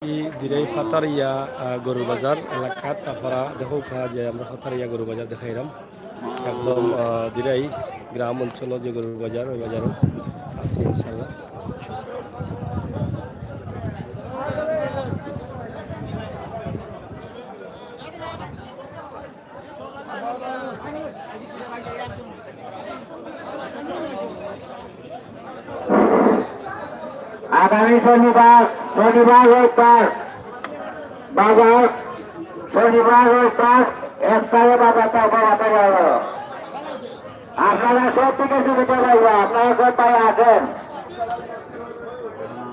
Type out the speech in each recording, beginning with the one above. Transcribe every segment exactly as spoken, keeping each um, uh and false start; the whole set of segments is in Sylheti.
এই দিরাই ফাতারিয়া, আহ, গরুর বাজার এলাকাত, তারপরে দেখো, ওখানে যে আমরা ফাতারিয়া গরুর বাজার দেখাইলাম, একদম, আহ, দিরাই গ্রাম অঞ্চল যে গরুর বাজার, ওই বাজারও আছি ইনশাল্লাহ। আগামী শনিবার, শনিবার, রবিবার বাজার, শনিবার, রবিবার একবারে বাজারটা অপেক্ষা করে হলো। আপনারা সব দিকে সুবিধা পাইবা, আপনারা সব ভাই আছেন,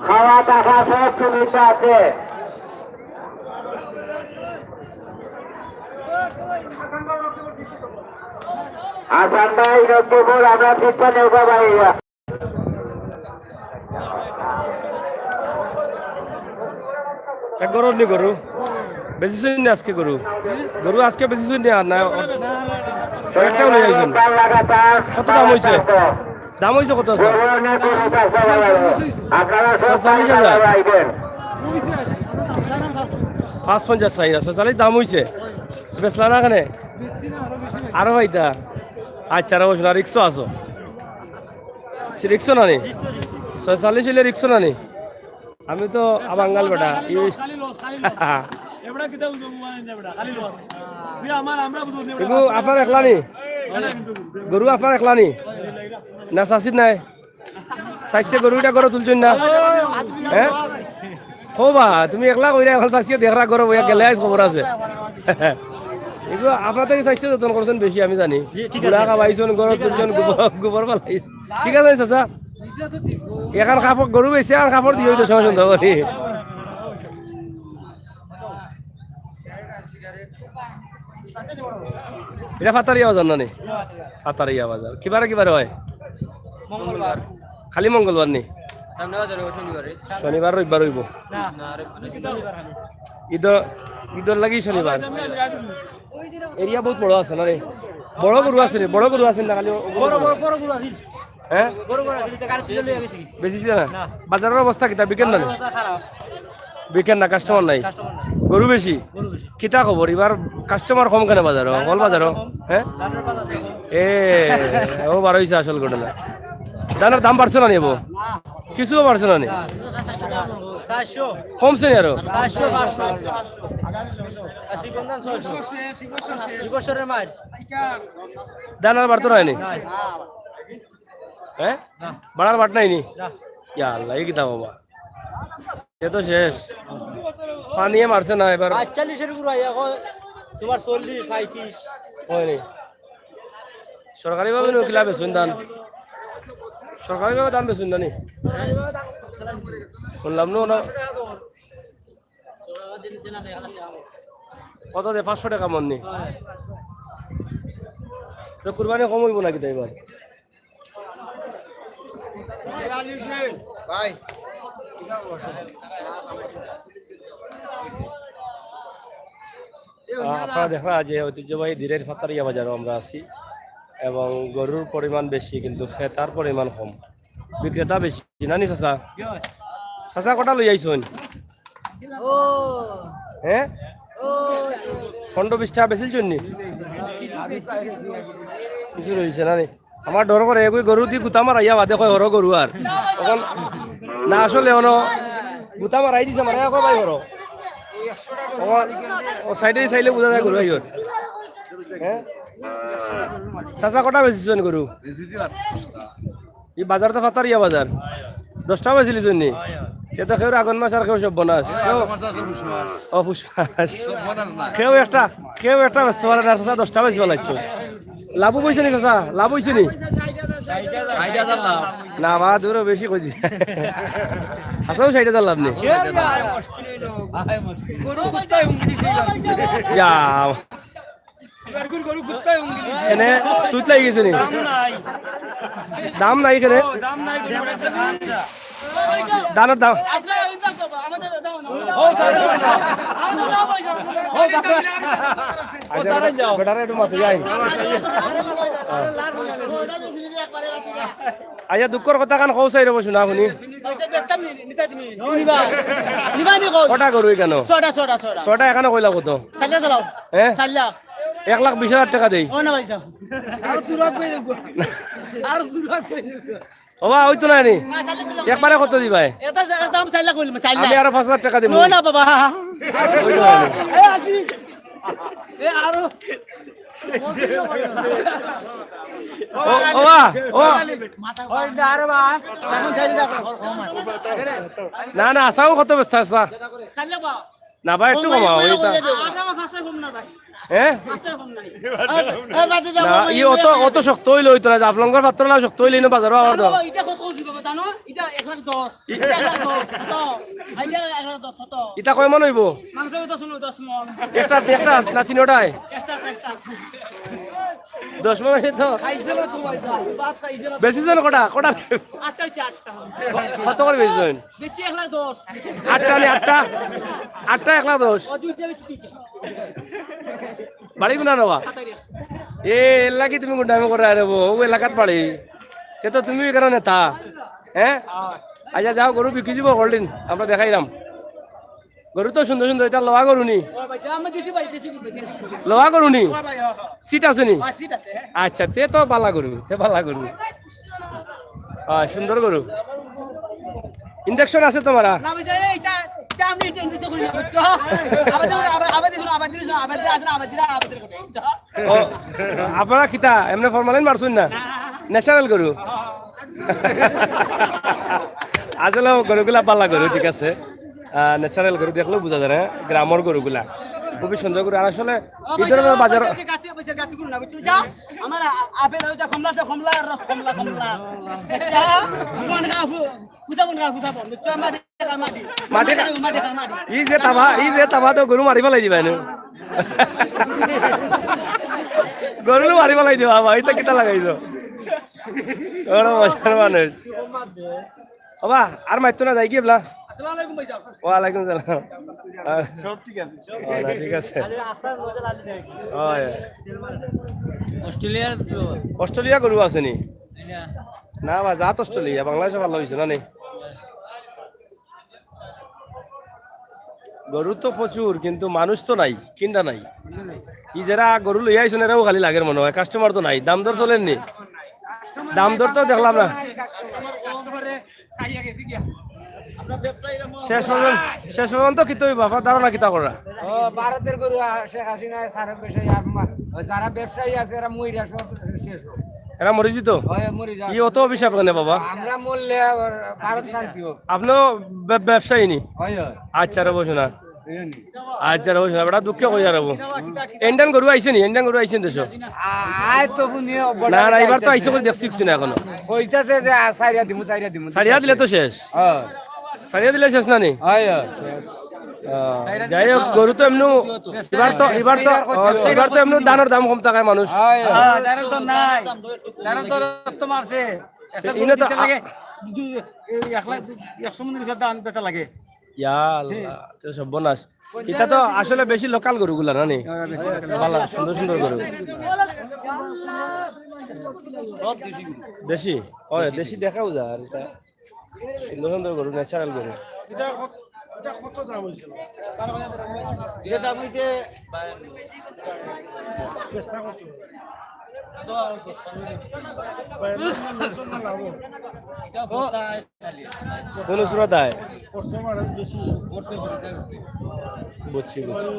খাওয়া দাওয়া সব সুবিধা আছে। হাসান ভাই, রকিবুল, আমরা শিক্ষা নেব ভাই। এক গরুর নি গরু বেশি শুনি আজকে গরু, গরু আজকে বেশি শুনি আর না, একটা লই আইছেন। কত দাম হইছে? দাম হইছে কত আছে? ছয়চল্লিশ হাজার। পাঁচ পঞ্চাশ চাই না, ছয়চল্লিশ দাম হইছে। বেচলা না কেনে? আরো ভাইতা। আচ্ছা, আরো বসুন, আর রিক্সও আছো। রিক্সও না নি? ছয়চল্লিশ হইলে রিক্সও না নি? আমি তো আবাঙ্গাল বেটা। খালি লস, খালি লস, খালি লস। এবড়া কিতা বুঝবো, মানে, এবড়া, খালি লস। তুই আমার, আমরা বুঝবো, এবড়া এগু লস। আপনার একলা নি? গরু আপনার একলা নি? না, চাচির নাই? চাইছে গরু, এটা গরু তুলছইন না? হ্যাঁ? ও বা, তুমি একলা কইরা এখন চাচিয়ে দেখরা গরু বইয়া গেলে আইস খবর আছে। এগু আপনার থেকে চাচিয়ে যত্ন করছেন বেশি, আমি জানি। জি, ঠিক আছে। গুড়া খাবাইছন, গরু তুলছন, গোবর, গোবর ফালাইছন। ঠিক আছে, চাচা? এখন কাপড় গরু বেচে, আর কাপড় দিয়ে হইতো সময় সুন্দর করি। এটা ফাতারিয়া বাজার না নি? ফাতারিয়া বাজার। কিবারে কিবারে হয়? মঙ্গলবার। খালি মঙ্গলবার নি? সামনে বাজার হইব শনিবারে। শনিবার, রবিবার হইব। না। না, রবিবার না। ঈদর, ঈদর লাগি শনিবার। এরিয়া বহুত বড় আছে না রে? বড় গরু আছে রে, বড় গরু আছে না খালি? বড়, বড়, বড় গরু আছে। হ্যাঁ? বড় গরু আছে, এটা গাড়ি তুলে লইয়া গেছি। বেচিস না? না। বাজারর অবস্থা কিতা? বিকেন না নি? অবস্থা খারাপ। বিকেন না, কাস্টমার নাই। কাস্টমার নাই। গরু বেশি? গরু বেশি। কিতা খবর? এবার কাস্টমার কম কেনে বাজারো? হকল বাজারো? কম। হ্যাঁ? ধানের বাজার কম। এ, ও বার হইছে আসল ঘটনা। ধানের দাম বাড়ছে না নি এবার? না। কিছুও বাড়ছে না নি? না। চারশো। কমছে নি আরো? চারশো, পাঁচশো। আর চিকন ধান ছয়শো। এবছরের মার। ধান আর বাড়তো নায় নি? না। হ্যাঁ? না। বাড়ার বাট নাই নি? না। ইয়া আল্লাহ, এই কিতা বাবা? এ তো শেষ। পানিয়ে মারছে না এবার। আটচল্লিশের উপর আইয়া এখন তোমার চল্লিশ, পঁয়ত্রিশ। হয় নি? সরকারিভাবে নু কিলা বেচুন ধান? সরকারিভাবে ধান বেচুন না নি? শুনলাম নু না। কত দে? পাঁচশো টাকা মন নি? তো কুরবানি কম হইব নাকি তাই এবার? ভাই। আহ, আপনারা দেখরা যে ঐতিহ্যবাহী দিরাইর ফাতারিয়া বাজারো আমরা আছি এবং গরুর পরিমাণ বেশি কিন্তু ক্রেতার পরিমাণ কম, বিক্রেতা বেশি। না নি চাচা? চাচা কটা লই আইছইন? ও। হ্যাঁ? ও। পনেরো বিশটা বেচিলছইন নি? কিছু রইছে না নি? আমার ডর করে, এগুই গরু দি গুতা মারাইয়া বাদে কয় হরো গরু আর। অখন না আসলে অনো গুতা মারাই দিছে, মারাইয়া কয় ভাই হরো। অখন ও সাইডে চাইলে বুঝা যায় গরু আইওর। হ্যাঁ? চাচা কটা বেচিছইন গরু? এই বাজার তো ফাতারিয়া বাজার। দশটা বেচিলিছইন নি? তে তো কেউর আগন মাস আর কেউ সব বোনাস। কেউ, ও পুষ্পাস। কেউ একটা, কেউ একটা বেচতে পারে না, চাচা দশটা বেচি ফালাইছে। লাভ অইছে নি চাচা? লাভ অইছে নি? না বা, দূরও বেশি কই দিছে। আচ্ছা, ষাইট হাজার লাভ নি? ইয়া। এনে সুদ লাগি গেছে নি? দাম নাই কেনে? ধানর দাম। আচ্ছা, বেটারে একটু মাতি যাই। আচ্ছা, দুঃখর কথা কান কও চাই রব, শুনা শুনি। তুমি নিবা? নিবা নি কও? কটা গরু এখানো? ছয়টা, ছয়টা, ছয়টা। ছয়টা এখানো কইলা কত? চার লাখ দিলাও। হ্যাঁ? চার লাখ। এক লাখ বিশ হাজার টেকা দেই। ও না ভাই সাহেব। আরো চুরা কই দেবো। আরো চুরা কই দেবো। ওবা, ওই তো নাই নি। না, চার লাখ দিলাম। একবারে কত দিবায়? এটা দাম চার লাখ কইলাম, চার লাখ। আমি আরো পাঁচ হাজার টেকা দিমু। ও না বাবা। ওই তো নাই নি। এ, আসি। এ, আরো। ও, ওবা, ও। ওই না, আরে বা, এখন খাই দিলে এখন কম আছে। না, না, আসাও কত ব্যস্ত আছে? চার লাখ বা। না ভাই, একটু কমাও, ওই তো। আর আমার পাঁচশো কম না ভাই। হ্যাঁ? পাঁচশো কম নাই। এ, বাদ দে, না, ই অত, অত শক্ত হইলে হইতো না, জাফলংর পাত্র না শক্ত হইলে না বাজারো আবার দাও। এটা কত কইছি বাবা, জানো? এটা এক লাখ দশ। এটা এক লাখ দশ, কত? এটা এক লাখ দশ, কত? এটা কয় মন হইব? মাংস হইতো শুনো, দশ মন। একটা, একটা না তিনোটায়? একটা, একটা। দশ মন হইতো? খাইছে না তো ভাই, ভাত খাইছে না। বেশি জন কটা? কটা? আটটা হইছে, আটটা। কত করে বেশি জন? বেচি এক লাখ দশ। আটটা নি আটটা? আটটা এক লাখ দশ। ও, দুইটা বেচি দুইটা। বাড়ি কোনা নেবা? কাতারিয়া। এ, এর লাগি তুমি গুন্ডামি করে আরে বউ, ও এলাকাত বাড়ি। তে তো তুমি এখানে নেতা। হ্যাঁ? আচ্ছা, যাও, গরু বিক্রি যাব, holding। আমরা দেখাইলাম। গরু তো সুন্দর সুন্দর, এটা লোয়া গরু নি? ও ভাই, আমি দেশি ভাই, দেশি গরু, দেশি গরু। লোয়া গরু নি? ও ভাই, ও, ও। সিট আছে নি? হ্যাঁ, সিট আছে, হ্যাঁ। আচ্ছা, তে তো বালা গরু, তে বালা গরু। হ্যাঁ, সুন্দর গরু। ইঞ্জেকশন আছে তোমারা? না ভাই, এটা, এটা আমি এটা ইঞ্জেকশন করি না, বুঝছো? আবার দেখো, আবার, আবার দেখো, আবার দেখো, আবার দেখো, আবার দেখো, আবার দেখো, বুঝছো? ও, আপনারা কিতা এমনি ফরমালিন মারছইন না? না। ন্যাচারাল গরু। আসলে গরুগুলা পালা গরু, ঠিক আছে। আহ, ন্যাচারাল গরু দেখলেও বোঝা যায় না, গ্রামর গরুগুলা। খুবই সুন্দর গরু। আর আসলে ও ভাই, এই ধরনের ও বাজার ভাই, গাতি, গাতি গরু না, বুঝছো? যাও, আমার আ-, আপেল ওইটা কমলা আছে, কমলা আর রস কমলা, কমলা। যা, মন খাবো, ফুসাবো না, ফুসাবো, বুঝছো? আমার মাটি, মাটি, মাটি। এই যে তাবা, এই যে তাবা তো গরু মারি ফেলাই দিবা এনে। গরু মারি ফেলাই দিবা, বাবা, এটা কিতা লাগাইছো? ওরা মজার মানুষ। বাবা, আর মাইতো না যাই কি এবলা? আসসালামু আলাইকুম ভাই সাহেব। ওয়ালাইকুম সালাম। সব ঠিক আছে। ও, না, ঠিক আছে। খালি রাস্তার মধ্যে লালি দেয়। অয়। অস্ট্রেলিয়ার তো। অস্ট্রেলিয়া গরু আছে নি? এটা। না বা, জাত অস্ট্রেলিয়া, বাংলাদেশে ভালো হইছে না নি? গরু তো প্রচুর, কিন্তু মানুষ তো নাই, কিনরা নাই। ই যেরা গরু লইয়া আইছইন, এরাও খালি লাগের মনে হয়, কাস্টমার তো নাই, দাম দর চলের নি? দাম দর তো দেখলাম না। শেষ পর্যন্ত, শেষ পর্যন্ত কিতা অইবো, আপনার ধারণা কিতা করা? ও, ভারতের গরু, আ, শেখ হাসিনা, সারা ব্যবসায়ী, আর মা-, যারা ব্যবসায়ী আছে, এরা মইরা সব শেষ হোক। এরা মরি যিতো? হয়, মরি যাক। ই অত অভিশাপ কেনে বাবা? আমরা মরলে আবার ভারত শান্তি হোক। আপনেও ব্য-, ব্যবসায়ী নি? হয়, হয়। আচ্ছা রে বসো না। বুঝলেন নি? আচ্ছা রে বসো না, বেটা দুঃখে কই আর হবো। ইন্ডিয়ান গরু আইছে নি? ইন্ডিয়ান গরু আইছে নি দেশো? আ-, আয় তো হুনি বড় না, না, এবার তো আইছে করে দেখছি না এখনো। কইতাছে যে, আ, সারিয়া দিমু, সারিয়া দিমু। সারিয়া দিলে তো শেষ। হ্যাঁ। সারিয়া দিলে শেষ না নি? হয়, হয়। আহ, যাই হোক, গরু তো এমনু, এবার তো, এবার তো, আহ, এবার তো এমনু ধানর দাম কম থাকায় মানুষ। হয়, হয়। হ্যাঁ, ধানর তো নাই। ধানর তো রক্ত মারছে। একটা গরু ইনো তো দিতে আ- লাগে, দু-, এই এক লাখ, একশো মন করে ধান বেচা লাগে। ইয়া আল্লাহ, তো সর্বনাশ। এটা তো আসলে বেশি লোকাল গরুগুলা না নি? হ্যাঁ, বেশি লোকাল। ভালা, সুন্দর সুন্দর গরু। দেশি? হয়, দেশি দেখাও যায় আর এটা। সুন্দর সুন্দর গরু, ন্যাচারাল গরু। এটা কত, এটা কত দাম হইছে? এটা দাম হইছে বেচতা কত? কোন সুরত আয়? বুঝছি, বুঝছি।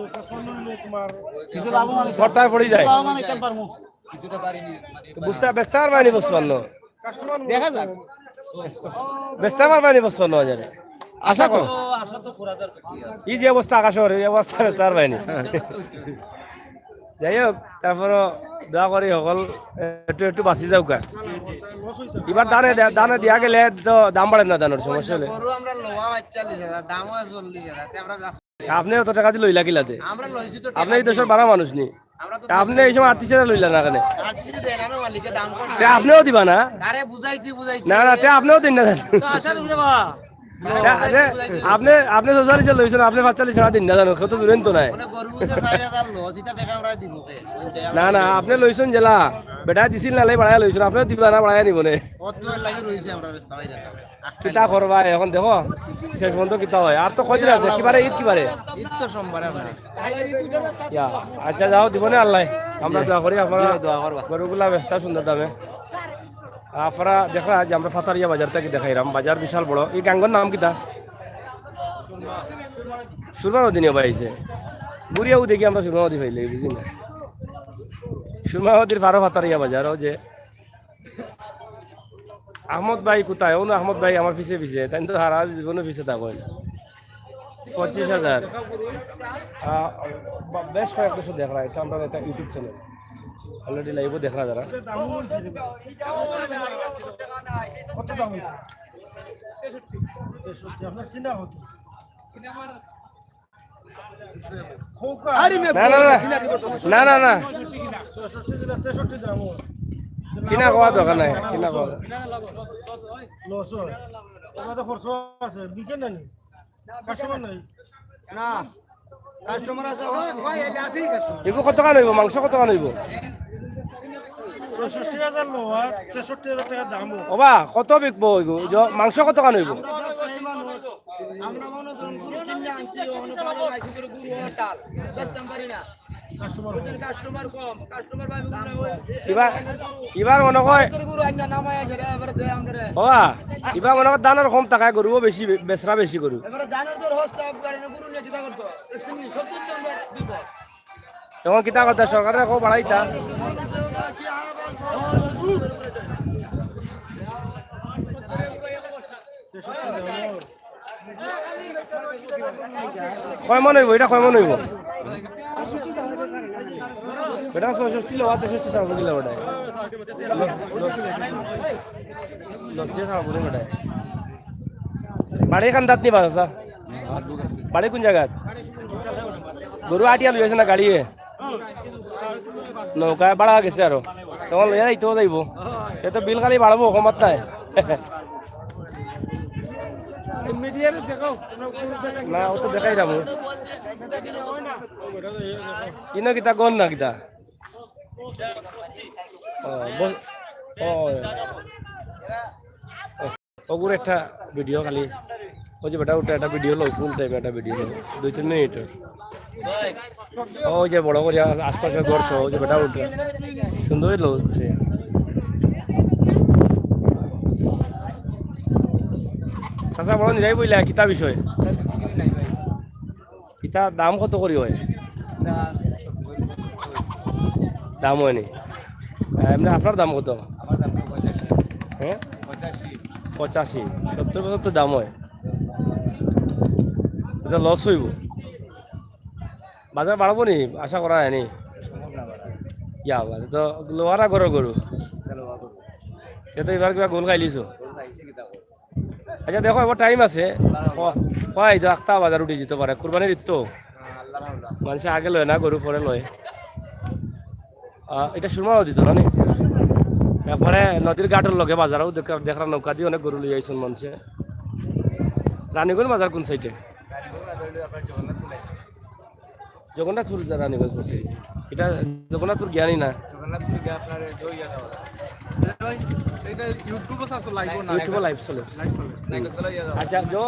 কিছু লাভ মানে ফর্তায় পড়ি যায়। লাভ মানে কেন পারমু? তো বুঝতে, বেচতে পারবায় নি পঁচপান্ন? দেখা যাক। বেচতে পারবায় নি পঁচপান্ন হাজারে? আশা তো। আশা তো করা যার। ই যে অবস্থা আকাশর, এই অবস্থা বেচতে পারবায় নি? যাই হোক, তারপরও দোয়া করি হকল একটু একটু বাঁচি যাউক্কা। এবার ধানে দে-, ধানে দিয়া গেলে তো দাম বাড়ে না ধানর, সমস্যা অইলে। গরু আমরা লওয়া পঁয়তাল্লিশ হাজার, দামও চল্লিশ হাজার, তে আমরা আপনে অত টেকা দি লইলা কিলাতে? আমরা লইছি তো আপনে টেকা এই দেশর দিয়া। বারা মানুষ নি। আমরা তো আপনে এই সময় আটত্রিশ হাজার লইলা না কেনে? আটত্রিশ হাজার দেয় না, মালিকে দাম করে। তে আপনেও দিবা না? আরে বুঝাইতে বুঝাইতে। না, না, তে আপনেও দিন না। তো আশা রুখে বা। তে, তে, আপনে, আপনে চৌচল্লিশ লইছইন, আপনে পাঁচচল্লিশ ছাড়া দিন না জানো, কত দূরেন তো নাই। মানে গরু বুঝে চার হাজার লস, ইটা টেকা আমরা দিব কে? না, না, আপনে লইছইন যেলা, বেটা দিছিল না, লাই বাড়াই লইছইন, আপনেও দিবা না, বাড়াই নিব নে। অত লাগি রইছে আমরা ব্যস্ত ভাই। কিতা করবা এখন দেখো, শেষ পর্যন্ত কিতা হয়। আর তো কয়দিন আছে, কিবারে ঈদ, কিবারে? ঈদ তো সোমবারে আপনার। ইয়া, আচ্ছা, যাও, দিবনে আল্লাহ। আমরা জি। দোয়া করি, আপনারা জি, দোয়া করবা। গরুগুলা বেচতা সুন্দর দামে। আপনারা দেখরা যে আমরা ফাতারিয়া বাজার থাকি দেখাইরাম, বাজার বিশাল বড়। ই গাঙ্গর নাম কিতা? সুরমা নদী নিয়ে বাইছে। ঘুরিয়াও দেখি আমরা সুরমা নদী পাইলে, বুঝি না। সুরমা নদীর পারো ফাতারিয়া বাজার, ও যে আহমদ ভাই কোথায়? ও না, আহমদ ভাই আমার পিছে পিছে, তাই তো সারা জীবনও পিছে থাকইন। পঁচিশ হাজার। আহ, বা-, বেশ কয়েক বছর দেখরা, এটা আমরা একটা YouTube channel, already live-ও দেখরা যারা। কত দাম হয়েছে? তেষট্টি। আপনার কিনা কত? না, না, না। না, না, না। ছয়ষট্টি কিনা, তেষট্টি দাম হয়। কিনা কওয়া দরকার নাই, কিনা কওয়া। লস হয়। ওটা তো খরচ আছে, বিকে না নি? কাস্টমার নাই। না, কাস্টমার আছে, হয়, হয়, এই যে আছেই কাস্টমার। এগু কতখান অইবো? মাংস কতখান অইবো? ছয়ষট্টি হাজার লোয়া, তেষট্টি হাজার টাকা দাম হয়। ওবা, কত বিকবো এগু? জ-, মাংস কতখান অইবো? আমরা মনে করুন, গরু কিনে আনছি, ওখানে ভালো লাগছে করে গরু হটাল, বেচতাম পারি না। কাস্টমার কম। কাস্টমার কম, কাস্টমার ভাই, ওগুলো ওই ইবার, ইবার মনে হয়, গরু আইনা নামায়, যেটা আবার দেয় আমাদের। ওবা, ইবার মনে হয় দানার কম থাকায় গরুও বেশি বে-, বেচরা বেশি গরু। এবারে দানার দর হস্তা, আফগানি গরু নিয়ে কিতা করতো? সত্তর জন বিপদ। এখন কিতা করতা? সরকারে কো বাড়াইতা। কয় মন অইবো? এটা কয় মন অইবো? এটা ছয়ষট্টি লোয়া, তেষট্টি ছাড়বো কিলা বেটা। লস দিয়ে ছাড়বো নি বেটা। বাড়ি কান্দাত নি বাসা? বাড়ি কোন জাগাত? গরু আটিয়া লইছে না গাড়িয়ে? নৌকায় বাড়া গেছে আরো। তখন লইয়া যাইতেও যাইবো। সে তো বিল খালি বাড়বো, কমাত নাই। মিডিয়ারে দেখাও, না, ও তো দেখাই যাবো। ইনো কিতা গন না কিতা? ও, বস-, ও। ওগুর একটা ভিডিও খালি। ওই যে বেটা উঠে একটা ভিডিও লও, ফুল টাইম একটা ভিডিও লও, দুই তিন মিনিট। ওই যে বড় করে আশপাশে ঘর সহ ওই যে বেটা উঠে। সুন্দর হইল সে। চাচা বড় নিরাই বইলা কিতা বিষয়? ইতা দাম কত করি হয়? দাম হয়নি। আহ, এমনি আপনার দাম কত? আমার দাম তো পঁচাশি। হ্যাঁ? পঁচাশি। পঁচাশি। সত্তর পঁচাত্তর দাম হয়। এটা লস হইব। বাজার বাড়বো নি? আশা করা হয়নি। সম্ভব না বাড়া। ইয়া আল্লাহ, তো লোয়ারা গরু গরু। এটা লোয়া গরু। এ তো এবার কিবা গোল খাইলিছো? গোল খাইছে কিতা গরু? আচ্ছা, দেখো, এবার টাইম আছে। ক-, কয় তো আখতা বাজার উঠি যেতে পারে, কুরবানির ঈদ তো। হ্যাঁ, আল্লাহ রাহুলা। মানুষে আগে লয় না, গরু পরে লয়। আহ, এটা সুরমা নদী তো, না নি? একবারে নদীর ঘাটর লগে বাজারও দেখ-, দেখরা নৌকা দিয়ে অনেক গরু লই আইছন মানুষে। রানীগঞ্জ বাজার কোন সাইডে? রানীগঞ্জ বাজার হইলো আপনার জগন্নাথপুর লাইন। জগন্নাথপুর যা রানীগঞ্জ পড়ছে। এটা জগন্নাথপুর গিয়া নি না? জগন্নাথপুর গিয়া আপনার এই যে ইয়া যাওয়া যায়। এটা YouTube-ও আছে, live-ও না। YouTube-ও live চলে। Live চলে। নাইকলতলা ইয়া যাওয়া যায়। আচ্ছা, যে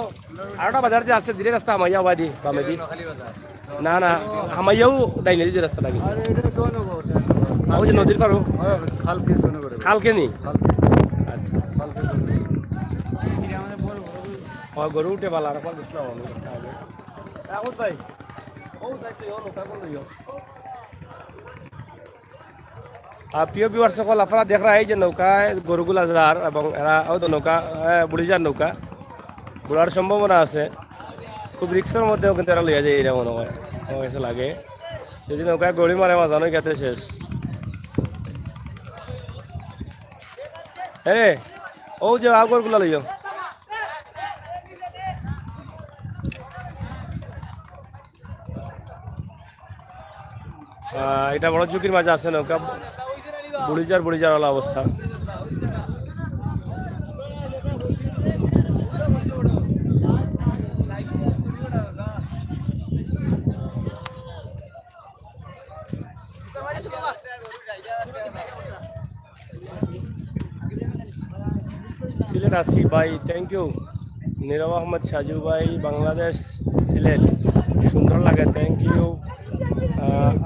আরোটা বাজার যে আছে, দিলে রাস্তা হামাইয়া ওয়াদি, বামেদি। নোয়াখালী বাজার। না, না, হামাইয়াও ডাইনে যে রাস্তাটা গেছে। আরে, এটা জয়নগর। ওই যে নদীর পারো? হ্যাঁ, খালকে জয়নগরে। খালকে নি? খালকে। আচ্ছা, আচ্ছা। খালকে জয়নগর। ও, গরু উঠে বালা, আর একবার গেছিলাম আমি। রাহুল ভাই, ও সাইডে ও লোকটা কোন লইও? আর প্রিয় ভিউয়ার্স সকল, আপনারা দেখরা এই যে নৌকায় গরুগুলা যার এবং এরা হয়তো নৌকা, আহ, বুড়ি যার নৌকা, বুড়ার সম্ভাবনা আছে। খুব রিস্কের মধ্যেও কিন্তু এরা লইয়া যায়, এরা মনে হয় আমার কাছে লাগে। যদি নৌকায় গড়ি মারে, মাঝানো গেতে শেষ। হ্যাঁ রে, ও যে আগরগুলা লইও। আহ, এটা বড় ঝুঁকির মাঝে আছে নৌকা। বুড়ি যার, বুড়ি যার ওলা অবস্থা। সিলেট কাটাসি ভাই, থ্যাংক ইউ। নীরব আহমদ সাজু ভাই, বাংলাদেশ, সিলেট, সুন্দর লাগে, থ্যাংক ইউ।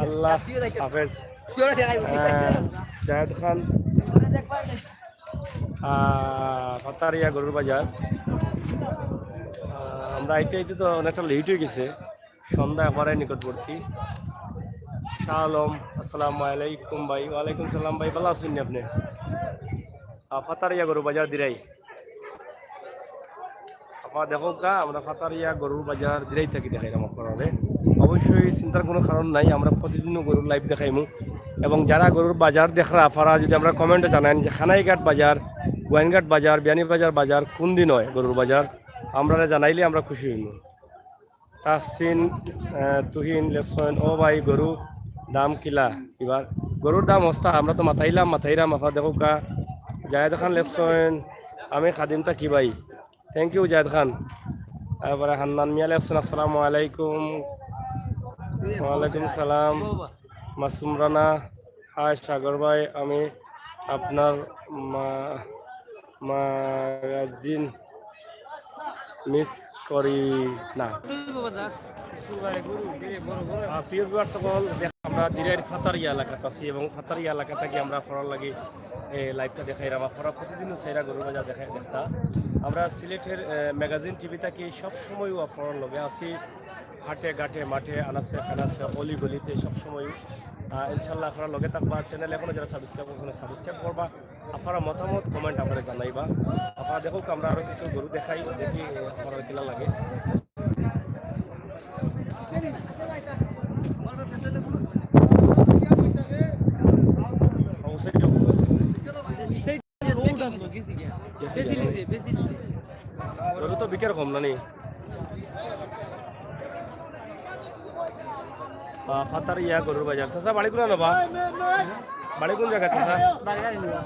আল্লাহ হাফেজ। আহ, জায়েদ খান, আহ, ফাতারিয়া গরুর বাজার। আহ, আমরা আইতে আইতে তো অনেকটা লেট হয়ে গেছে, সন্ধ্যা একবারে নিকটবর্তী। শাহ আলম, আসসালামু আলাইকুম ভাই। ওয়ালাইকুম সালাম ভাই, ভালা আছইন নি আপনে? আহ, ফাতারিয়া গরুর বাজার দিরাই। আপনারা দেখউক্কা, আমরা ফাতারিয়া গরুর বাজার দিরাই থাকি দেখাইরাম আপনারারে। অবশ্যই চিন্তার কোনো কারণ নাই, আমরা প্রতিদিনও গরুর লাইভ দেখাইমু। এবং যারা গরুর বাজার দেখরা, আপনারা যদি আমরারে কমেন্টে জানাইন যে কানাইঘাট বাজার, গোয়াইনঘাট বাজার, বিয়ানীবাজার বাজার কোন দিন হয় গরুর বাজার, আমরারে জানাইলে আমরা খুশি হইমু। তাহসিন, আহ, তুহিন লেখছইন, "ও ভাই, গরু দাম কিলা এবার?" গরুর দাম হস্তা, আমরা তো মাতাইলাম, মাতাইরাম, আপনারা দেখউক্কা। জায়েদ খান লেখছইন, "আমি খাদিম থাকি ভাই।" থ্যাংক ইউ জায়েদ খান। তারপরে হান্নান মিয়া লেখছইন, "আসসালামু আলাইকুম।" ওয়ালাইকুম সালাম। মাসুম রানা, হাই সাগর ভাই, আমি আপনার মা-, ম্যাগাজিন মিস করি না। আহ, প্রিয় ভিউয়ার সকল, দেখ, আমরা দিরাইর ফাতারিয়া এলাকাত আছি এবং ফাতারিয়া এলাকা থাকি আমরা আপনারার লাগি এই লাইভটা দেখাইরাম। আপনারা প্রতিদিনও চাইরা গরুর বাজার দেখা, দেখতা। আমরা সিলেটের, আহ, ম্যাগাজিন টিভি থাকি সব সময়ও আপনারার লগে আছি। হাটে ঘাটে মাঠে আনাচে কানাচে অলি গলিতে সবসময়, আহ, ইনশাল্লাহ আপনারা লগে থাকবা। চ্যানেল এখনো যারা সাবস্ক্রাইব করছো না, সাবস্ক্রাইব করবা। আপনারা মতামত কমেন্ট আমারে জানাইবা। আপনারা দেখউক্কা, আমরা আরো কিছু গরু দেখাই, দেখি, আহ, আপনারার কিলা লাগে। অবশ্যই গরু আছে। বেশি নিছে, বেশি নিছে। গরু তো বিকের কম না নি? আহ, ফাতারিয়া গরুর বাজার। চাচা, বাড়ি কোন বা? বাড়ি কোন জায়গা, চাচা? বাড়ি গাজীনগর।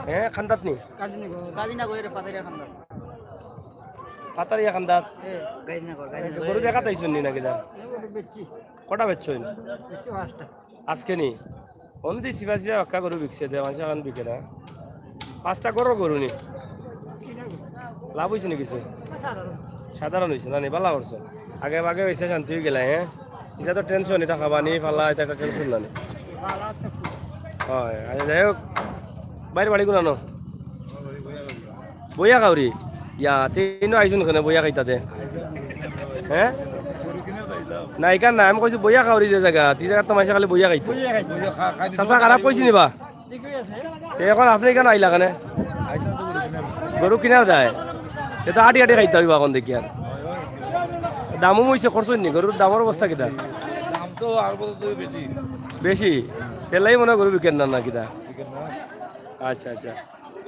হ্যাঁ, কান্দাত নি? গাজীনগর। গাজীনগর, এটা ফাতারিয়া কান্দাত। ফাতারিয়া কান্দাত? এ, গাজীনগর, গাজীনগর। গরু দেখাত আইছইন নি নাকি দা? এ, গরু বেচছি। কটা বেচছইন? বেচছি পাঁচটা। আজকে নি? অন্যদি চিপা চিপা বাক্কা গরু বিকছে দে, মানুষ এখন বিকে না। পাঁচটা গরু গরু নি? লাভ হইছে নি কিছু? সাধারণ হইছে না নি? ভালা করছো। আগে আগে হইছে শান্তি হয়ে গেলে, হ্যাঁ? এটা তো টেনশন, এটা খাবা নি, ফালা, এটা একটা টেনশন না নি? হয়, আচ্ছা, যাই হোক, বাইরে বাড়ি কোনানো? বইয়া খাওরি? ইয়া, তিনও আইছুন কেনে বইয়া খাইতা দে? হ্যাঁ? না, এখান না, আমি কইছি বইয়া খাওরি যে জায়গা, তি জায়গা তো মাইনষে খালি বইয়া খাইতো। চাচা খারাপ কইছি নি বা? তে এখন আপনি এখানে আইলা কেনে? গরু কিনার যায়? এ তো আটি আটি খাইতা অইবা এখন দেখি আর। দামও হইছে, খরচ হয়নি, গরুর দামর অবস্থা কিতা? দাম তো আর বছর ধরে বেশি। বেশি? তেলাই মনে হয় গরু বিকেন না, না কিতা? বিকেন না। আচ্ছা, আচ্ছা।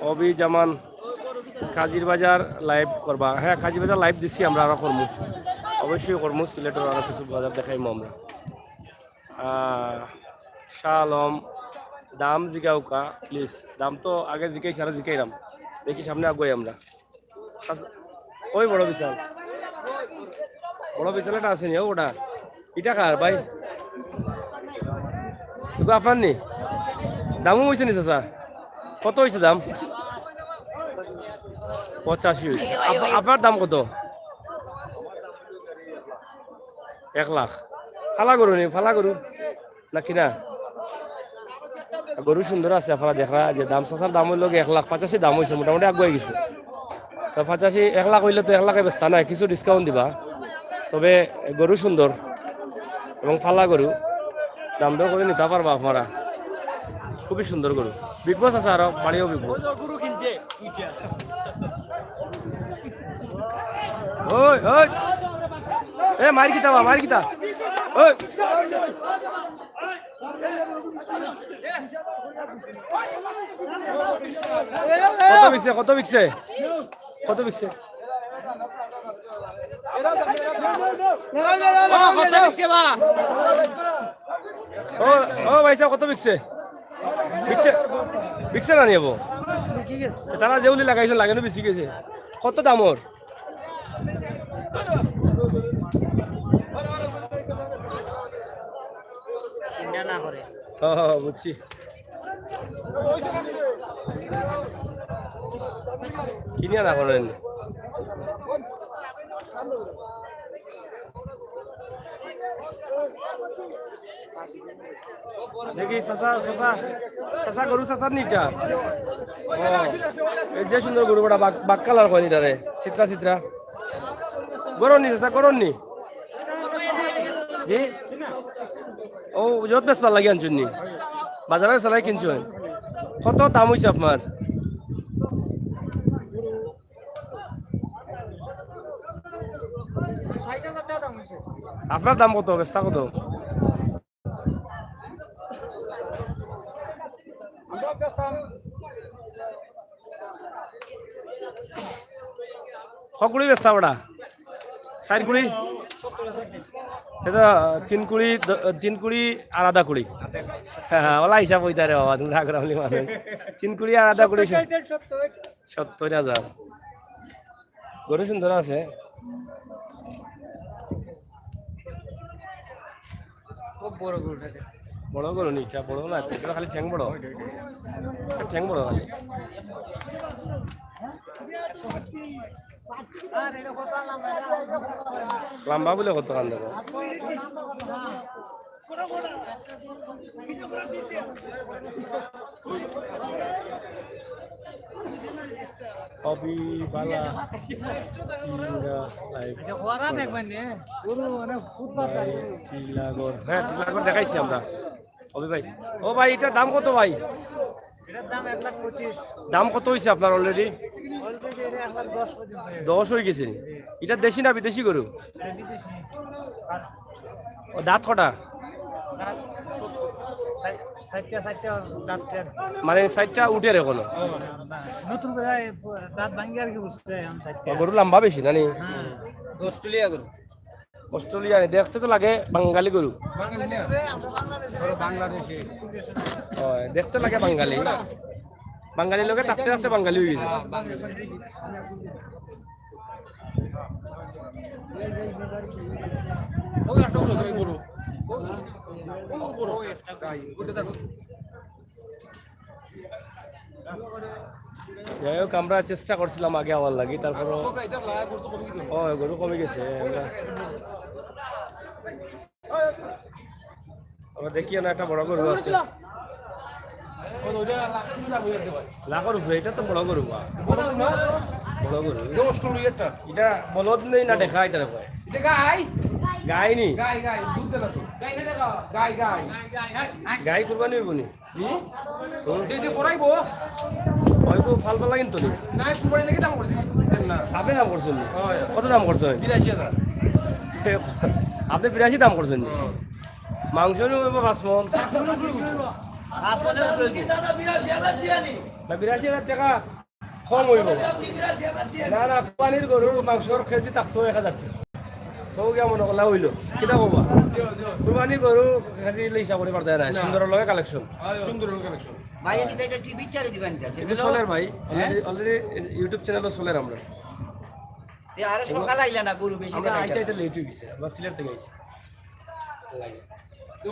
অবি জামান কাজির বাজার লাইভ করবা? হ্যাঁ, কাজির বাজার লাইভ দিছি আমরা, আরো করমু, অবশ্যই করমু। সিলেটের আরো কিছু বাজার দেখাইমু আমরা। আহ, শাহ আলম, দাম জিগাউক্কা প্লিজ। দাম তো আগে জিগাইছি, আরো জিগাইরাম। দেখি সামনে আগুয়াই আমরা। আচ্ছা, ওই বড় বিশাল, বড় বিশাল এটা আছে নি, ও ওটা। এটা কার ভাই? এগু আপনার নি? দামও হইছে নি চাচা? কত হইছে দাম? পঁচাশি হইছে। আপ-, আপনার দাম কত? এক লাখ। ফালা গরু নি, ফালা গরু। না কিনা? গরু সুন্দর আছে, আপনারা দেখরা যে দাম, চাচার দাম হইল গিয়ে এক লাখ পঁচাশি দাম হইছে, মোটামুটি আগুয়াই গেছে। তো পঁচাশি, এক লাখ হইলে তো এক লাখে বেচতা নাই, কিছু ডিসকাউন্ট দিবা। তবে গরু সুন্দর এবং ফালা গরু, দাম দর করে নিতা পারবা আপনারা। খুবই সুন্দর গরু। বিগ বস আছে আরো, বাড়িও বিগ বস। ওই, ওই। এ, মাইর কিতা বা, মাইর কিতা? ওই। কত বিকছে, কত বিকছে? কত বিকছে? ও, কত বিকছে বা? ও, ও ভাই সাহেব, কত বিকছে? বিকছে, বিকছে না নিয়ে? তারা যে উলি লাগাইছে, লাগানো বেশি গেছে। কত দাম ওর? ইন্ডিয়া না করে। হ্যাঁ, হ্যাঁ, হ্যাঁ, বুঝছি। কিনিয়া না করেন। দেখি চাচা, চাচা, চাচা, গরু চাচার নি ইটা? ও, এই যে সুন্দর গরু বেটা, বাক, বাক কালার কয় নি ইটারে, চিত্রা চিত্রা। গরুর নি চাচা, গরুর নি? জি? ও, যত বেচবার লাগি আনছইন নি? বাজারো চালাই কিনছইন? কত দাম অইছে আপনার? আপনার দাম কত, বেচতা কত? ক কুড়ি বেচতা ওটা? চাইর কুড়ি? সেটা তিন কুড়ি, দ-, তিন কুড়ি আর আধা কুড়ি। হ্যাঁ, হ্যাঁ, ওলা হিসাব অইতা রে বাবা, তুমি রাগ রাখলি মানে। তিন কুড়ি আর আধা কুড়ি। সত্তইর হাজার। গরু সুন্দর আছে। খুব বড় গরুটা। বড় গরু নি ইটা, বড় না, ইটা খালি ঠ্যাং বড়। ঠ্যাং বড় খালি। লাম্বা বুলে কত খান দেখো। হবি বালা টিলা লাইভ। আচ্ছা, ওরা দেখবেন নে। গরু মানে ফুটপাত ভাই, টিলাগর। হ্যাঁ, টিলাগর দেখাইছি আমরা। হবি ভাই। ও ভাই, ইটার দাম কত ভাই? এটার দাম এক লাখ পঁচিশ। দাম কত অইছে আপনার already? Already এটা এক লাখ দশ পর্যন্ত হয়ে গেছে। দশ অই গেছে নি? জি। ইটা দেশি না বিদেশি গরু? এটা বিদেশি। আর ও, দাঁত কটা? দাঁত চাই-, চাইরটা, চাইরটা দাঁত আর কি। মানে চাইরটা উঠের এখনো? না, নতুন করে এই দাঁত ভাঙ্গি আর কি উঠছে, এখন চাইরটা। ও, গরু লম্বা বেশি না নি? হ্যাঁ। অস্ট্রেলিয়া গরু। অস্ট্রেলিয়া নি, দেখতে তো লাগে বাঙালি গরু। বাঙালি না? ওরা বাংলাদেশি। ও, দেখতে লাগে বাঙালি। বাঙালির লগে থাকতে থাকতে বাঙালি অই গেছে। ওই একটা বড়, ওই বড়। ও, ও বড়। গাই, ওটা দেখো। যাই হোক, আমরা চেষ্টা করছিলাম আগে আওয়ার লাগি, তারপরও ও, গরু কমে গেছে। আমরা, আমরা দেখি না, একটা বড় গরু আছে। লাখর উপরে, ইটা তো বড় গরু বা। বড় গরু না? বড় গরু। এটা অস্ট্রেলিয়ারটা। ইটা বলদ নি না দেখা, ইটা দেখো। এটা গাই। গাই নি? গাই, গাই, দুধ দেনা তো। গাই, গাই। গাই কুরবানি অইবো নি? হুম? এই যে করাইবো? অইবো ফাল ফালা কিন্তু নি? না, কুরবানি লাগি দাম করছি। না। আপনি দাম করছইন নি? হয়। কত দাম করছইন? বিরাশি হাজার। আপনি বিরাশি দাম করছইন নি? হ্যাঁ। মাংস নি অইবো পাঁচ মণ। পাঁচ মণে অইবো। না, বিরাশি হাজার টেকা। কম অইবো। না, না, কুরবানির গরুর মাংসর কেজি থাকতো এক হাজার টেকা। তো গিয়া মনো করলা অইলো। কিতা কবা? কুরবানি গরু কেজি হিসাব করি পারতা নায়। না। সুন্দরর লগে collection। সুন্দরর লগে collection। ভাই, এদিকে একটা টিভি চারে দিবেন, এটা channel চলের ভাই। হ্যাঁ? Already, already YouTube channel চলের আমরা। এ, আরে সকাল আইলা না, গরু বেশি আমরা আইতে আইতে late অই গেছে। আমরা সিলেট থাকি আইছি। লাগে।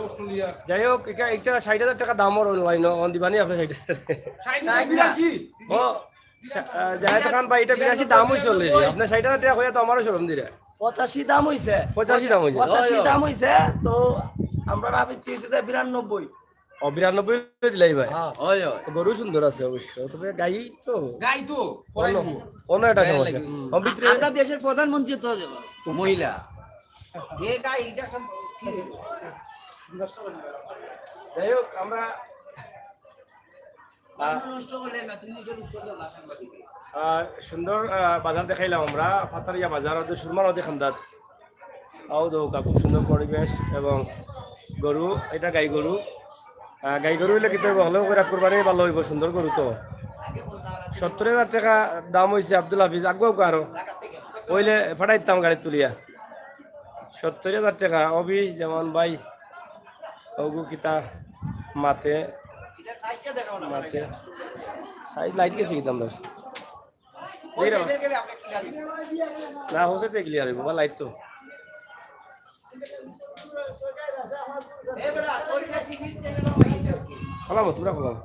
অস্ট্রেলিয়া। যাই হোক, এটা, এটা ষাইট হাজার টেকা দাম অর online, অন দিবানি আপনি ষাইট হাজার? ষাইট না, বিরাশি। ও, আহ, জাহেদ খান ভাই, ইটা বিরাশি দাম অইছে already। আপনি ষাইট হাজার টেকা কইয়া তো আমারও শরম দিরা। পঁচাশি দাম অইছে। পঁচাশি দাম অইছে? পঁচাশি দাম অইছে, তো আমরা আবৃত্তি অইছে যে বিরানব্বই। ও, বিরানব্বই দিলাই ভাই। হ্যাঁ। অয়, অয়। তো গরু সুন্দর আছে অবশ্য, তবে গাই তো। গাই তো, অন্য, অন্য একটা সমস্যা। হুম। ও, ভিতরে আমরা দেশের প্রধানমন্ত্রী তো মহিলা। এ গাই, এটা এখন ঠিক। যাই হোক, আমরা আহ, নষ্ট করলে না, তুমি নিজের উত্তর দাও না, সাংবাদিক। আহ, সুন্দর, আহ, বাজার দেখাইলাম আমরা, পাতারিয়া বাজার, ওদের সুরমা নদী খান্দাত। আও দৌকা, খুব সুন্দর পরিবেশ এবং গরু, এটা গাই গরু। আহ, গাই গরু অইলে কিন্তু ভালো করে কুরবানি ভালো অইবো, সুন্দর গরু তো। সত্তর হাজার টেকা দাম অইছে আব্দুল হাফিজ, আগুয়া আগুয়া আরো। অইলে ফাটাইতাম গাড়ি তুলিয়া। সত্তর হাজার টেকা, অভি যেমন ভাই, ওগু কিতা মাতে, মাতে। সাইজ লাইট গেছে কিতা আমরা? এই রে। না, হোসে তো clear অইবো, বা লাইট তো। খোলাবো, তোমরা খোলাবো।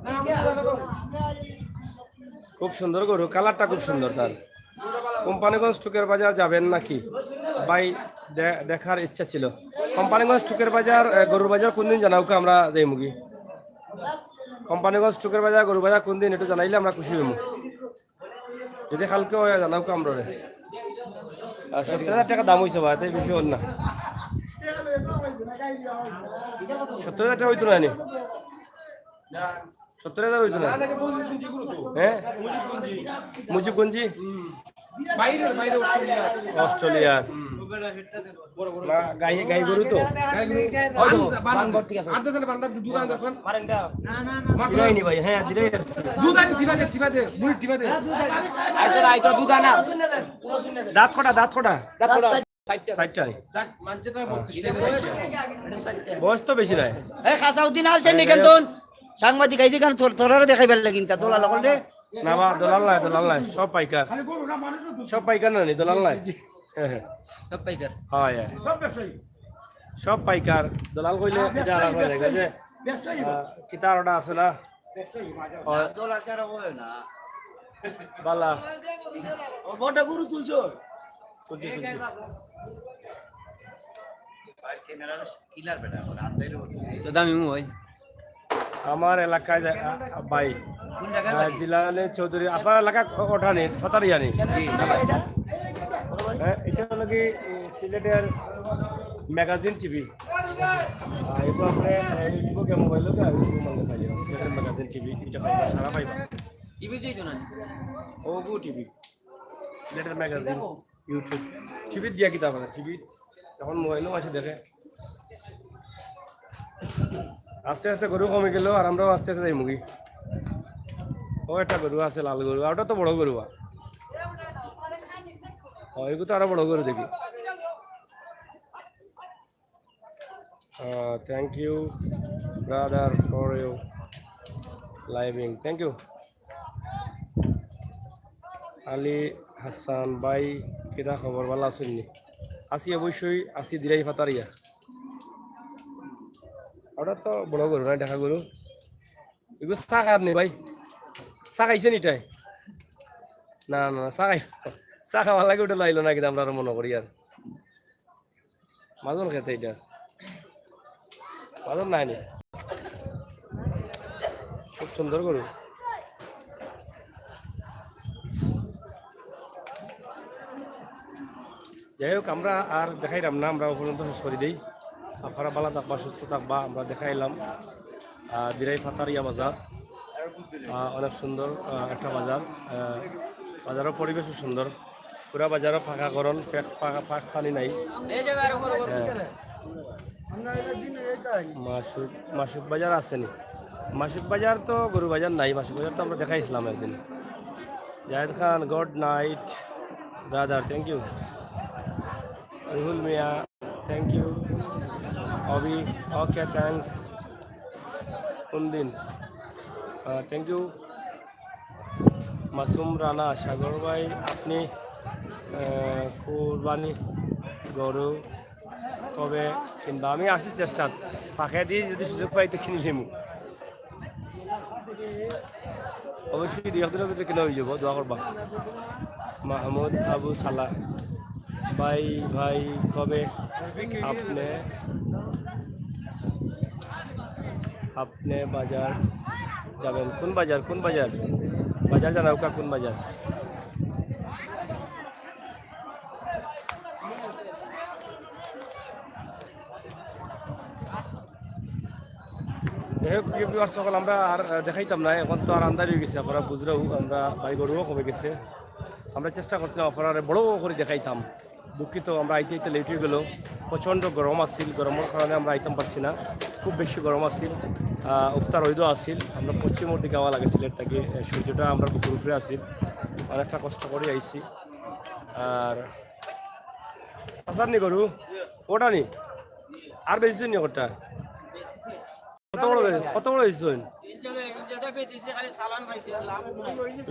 খুব সুন্দর গরু, কালারটা খুব সুন্দর তার। কোম্পানীগঞ্জ টুকের বাজার যাবেন নাকি ভাই? দে-, দেখার ইচ্ছা ছিল। কোম্পানীগঞ্জ টুকের বাজার, এ, গরুর বাজার কোন দিন জানাউক্কা, আমরা যাইমুগি। কোম্পানীগঞ্জ টুকের বাজার, গরুর বাজার কোন দিন একটু জানাইলে আমরা খুশি হইমু। যদি কালকে হয়, জানাউক্কা আমরারে। আর সত্তর হাজার টাকা দাম হইছে বা, এতে বেশি হল না। সত্তর হাজার টাকা হইতো না নি? সত্তর হাজার হইতো না? হ্যাঁ, মুজিবগঞ্জি। বাইরে, বাইরে অস্ট্রেলিয়া। অস্ট্রেলিয়ার। না, গাই, গাই গরু তো। গাই গরু। ওই তো, বান্দর। ঠিক আছে। আনতে তাহলে বান্দর দুধ আনতে এখন। মারেন না। মার দিলাই নি ভাই, হ্যাঁ, দিলাই আছে। দুধ আনি, ঠিক আছে, ঠিক আছে। বুড়ি, ঠিক আছে। আইতো না, আইতো দুধ আনা। দাঁত কটা, দাঁত কটা? দাঁত কটা? চারটা। চারটা। দাঁত মানছে তো বত্রিশ। বয়স তো বেশি নাই। এ, খাসাউদ্দিন আলছেন নি কেন তখন? সাংবাদিক আইছে কেন? তোর, তোরারে দেখাইবার লাগি তা দোলা লাগল রে। না বা, দলাল নাই, দলাল নাই, সব পাইকার। সব পাইকার না নি, দলাল নাই। হ্যাঁ, হ্যাঁ। সব পাইকার। হয়, হয়। সব পাইকার। দলাল কইলে এটা আলাদা হয়ে যায়, যে, আহ, কিতা আর ওটা আছে না? হয়। দলাল যারা বলে না। বালা। ও বড় গরু তুলছো? তুলছি, তুলছি। তো দামি মু ভাই। আমার এলাকায় যা-, আ, আ, ভাই। কোন জায়গায় আ, বাড়ি? জিলানি চৌধুরী, আপনার এলাকা ক-, ওঠানি, ফাতারিয়ানি। জি। হ্যাঁ, এটা হলো কি, এ, সিলেটের ম্যাগাজিন টিভি। আ, এটা আপনি, এ, YouTube-এ মোবাইল হোক, আর YouTube-এ মানে পাইবা। সিলেটের ম্যাগাজিন টিভি, এটা পাইবা, সারা পাইবা। টিভি দিই তো না। ওগু টিভি, সিলেটের ম্যাগাজিন। YouTube। টিভি দিয়া কিতা করে? টিভি এখন মোবাইলও আছে, দেখে। আস্তে আস্তে গরু কমে গেল, আর আমরাও আস্তে আস্তে যাইমুগি। ও একটা গরু আছে, লাল গরু, আর ওটা তো বড় গরু। আর ও, এগু তো আরো বড় গরু দেখি। Uh, thank you, brother, for your living. Thank you. Ali হাসান ভাই, কিতা খবর? ভালা আছইন নি? আছি অবশ্যই, আছি দিরাই ফাতারিয়া। ওটা তো বড় গরু না, ঢাকা গরু। এগু চা খার নি ভাই? চা খাইছে নি তাই? না, না, চা খাই, চা খাওয়ার লাগি ওটা লাইলো না, কিন্তু আমরা আরো মনে করি আর। মাজন খেতে এটা। মাজন নাই নি। খুব সুন্দর গরু। যাই হোক, আমরা আর দেখাইলাম না, আমরা অউ পর্যন্ত শেষ করি দেই। আপনারা ভালা থাকবা, সুস্থ থাকবা। আমরা দেখাইলাম, আহ, দিরাই ফাতারিয়া বাজার। আহ, অনেক সুন্দর, আহ, একটা বাজার। আহ, বাজারর পরিবেশও সুন্দর। পুরা বাজারও ফাঁকা গরম, ফাঁক, ফাঁকা, ফাঁক পানি নাই। হ্যাঁ। মাসুক, মাসুক বাজার আছে নি? মাসুক বাজার তো গরু বাজার নাই, মাসুক বাজার তো আমরা দেখাইছিলাম একদিন। জাহেদ খান, good night, brother, thank you. Ruhul Mia, thank you. Abhi, okay, thanks. কোন দিন? আহ, thank you. মাসুম রানা, সাগর ভাই, আপনি, আহ, কুরবানি গরু কবে কিনবা? আমি আছি চেষ্টাত, ফাঁকে দিয়ে যদি সুযোগ পাই তো কিনি লিমু। অবশ্যই দুই একদিনের ভিতরে কিনা হয়ে যাবো, দোয়া করবা। মাহমুদ আবু সালাহ, ভাই, ভাই, কবে আপনি, আপনি বাজার যাবেন? কোন বাজার? কোন বাজার? বাজার জানাউক্কা, কোন বাজার? যাই হোক, প্রিয় viewers সকল, আমরা আর, আহ, দেখাইতাম না, এখন তো আর আন্ধার হয়ে গেছে, আপনারা বুঝলেও আমরা ভাই গরুও কমে গেছে। আমরা চেষ্টা করছিলাম আপনারা বড় করে দেখাইতাম। দুঃখিত, আমরা আইতে আইতে লেট হয়ে গেল। প্রচণ্ড গরম আছিল, গরমের কারণে আমরা আইতাম পারছি না, খুব বেশি গরম আছিল। আহ, উফতার রইদও আছিল। আমরা পশ্চিমের দিকে আওয়া লাগে সিলেট থাকি, আহ, সূর্যটা আমরা বুকুর উপরে আছিল, অনেকটা কষ্ট করে আইছি। আর চাচার নি গরু? ওটা নি? আর বেশি নি ওটা? কত বড় হয়ে-, কত বড় হয়েছে?